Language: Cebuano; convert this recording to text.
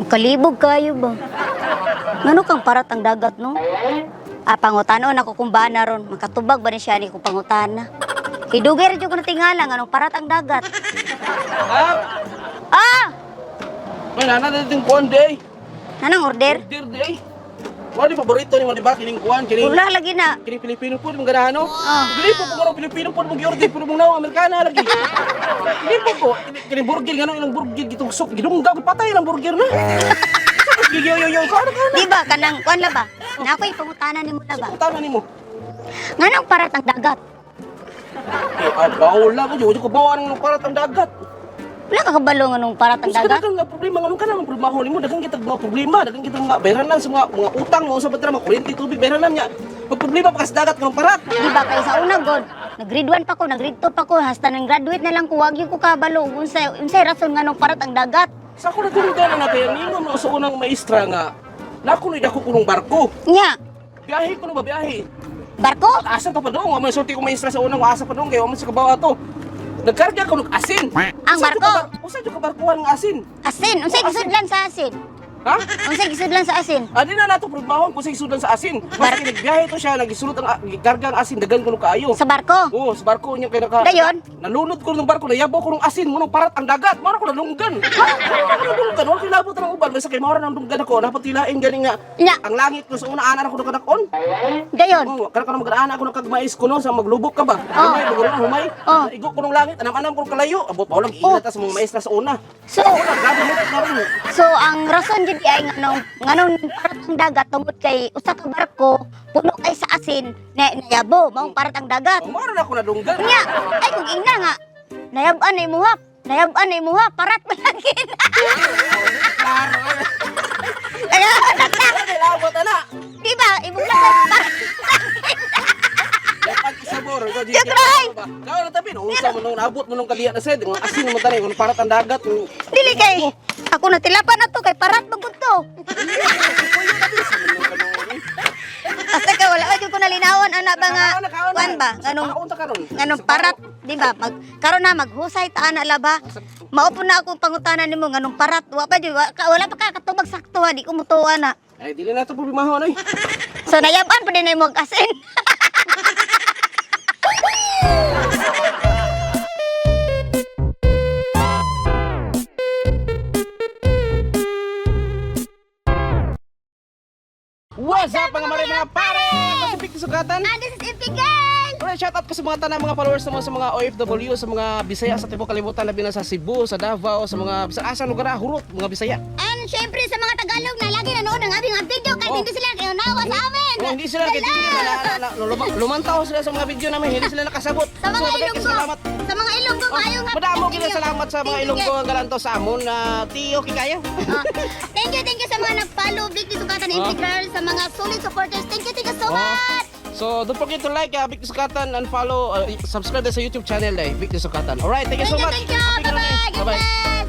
Kalibog kayo ba? Ngano kang parat ang dagat, no? Ah, pangutanon ako kung ba na ron. Makatubag ba ni siya ni kung pangutana? Hidugay rin ko na tingala, nganong parat ang dagat. Ah, Ah! may nana na din kuan day. Nanang order? Order day. Wala di paborito ni mo di ba kining kuan kining Wala lagi na. kining Pilipino food mong ganahan no? Ah. Dili po ko Pilipino food mong giorder pero mong naong Amerikana lagi. Dili po ko kining burger ngano ilang burger gitugsok gidungga ko patay ilang burger na. Gigiyo yo yo ko ano ka na. Di ba kanang kuan la ba? Na ako'y pangutana nimo la ba? Tama nimo. Nganong parat ang dagat? Eh, ah, bawla ko jud ko bawa nang parat ang dagat. Wala ka kabalo nganong parat ang Kung sa dagat? dagang nga problema nganong ka naman problema nimo, dagang kitag mga problema, dagang kitag mga bayranan sa mga utang mo sa batra, mga kuryente, tubig, bayranan niya. Pag problema pa ka sa dagat nganong parat. Di ba kay sa una god, nag-grade 1 pa ko, nag-grade 2 pa ko, hasta nang graduate na lang ko, wag yung ko kabalo unsay unsay rason nganong parat ang dagat. Sa ako natulugan na kaya ningon mo sa unang maestra nga nakunoy ako kunong barko. Nya, Biyahe ko no ba biyahe? Barko? Asa to pa doon? Wa man sulti ko maestra sa unang asa pa doon kay wa man sa kabaw ato. Nagkarga ko ng asin. Ang barko? Usa jud ka barkuhan ng asin. Asin, unsay gisudlan sa asin? Ha? Unsay gisudlan sa asin? Adi na nato problema kung sa isudan sa asin. Basta nagbiyahe to siya, nagisulot ang gikarga ang asin dagan kuno kaayo. Sa barko? Oo, sa barko niya kay naka. Dayon? Nalunod ko ng barko, nayabo ko ng asin, munong parat ang dagat. Mara ko nalunggan. Ha? Mara ko nalunggan. Wala ko labot ng uban. Basta kay mara nang dunggan ako. Dapat tilain gani nga. Nya. Ang langit ko sa una ana ko nakadakon. Dayon. Oo, kana kana mag-ana ako nakagmais ko no sa maglubok ka ba? Oh. Humay, baguro humay. Oh. Igo ko ng langit, anam-anam ko ng kalayo. Abot pa lang Oh. iinat sa mga maestra sa una. So, Una, grabe mo karon. so ang rason jud ay nganong nganong parat ang dagat tungod kay usa ka barko puno kay sa asin na nayabo maong parat ang dagat. Oh, mara na ako nadunggan. Nya, ay kung ingna nga nayab-an na imuha, nayab-an na imuha, parat man lagi. Klaro. Kaya anak na, Labot ana. di ba? Imong lakad parat. Dapat isabor. Joke lang. Kau na tabi, no? Unsa man nung naabot mo nung kaliya na sed, nga asin mo tanay, kung parat ang dagat. Dili kay ako natilapan na to kay parat man gud to. Asa ka wala ka ko nalinawan ana ba nga kuan ba nganong nganong parat di ba mag karon na maghusay ta ana la ba mao po na akong pangutana nimo nganong parat wa pa jud wala pa ka katubag sakto ha di ko mutuwa na. Ay, dili na to problemahon oy. So nayaban pa din na imong asin. What's up mga mare mga pare? Pacific Sugatan. And this is MP Girl. Alright, shout out ko sa mga tanang mga followers naman sa mga OFW, sa mga Bisaya sa tibuok kalibutan labi na sa Cebu, sa Davao, sa mga sa asang lugar ah, hurot, mga Bisaya. And syempre sa mga Tagalog na lagi nanood ng aming mga video kahit Oh. hindi sila kaunawa sa amin. Oh, hindi sila kay lumantaw sila sa mga video namin, hindi sila nakasabot. Sa mga So, daghang Ilonggo. salamat. Sa mga Ilonggo maayo nga. Madamo Thank kita you. salamat sa mga Thank you, Ilonggo ang galanto sa amon na tiyo kikayo. Ah, thank you sa mga nag-follow Vic Sugatan Oh. MP Girl, sa mga solid supporters. Thank you so Oh. much. So, don't forget to like Vic Sukatan and follow, subscribe sa YouTube channel, Vic Sukatan. Alright, thank you so much. Thank you. Happy Bye-bye. Bye-bye. Goodbye.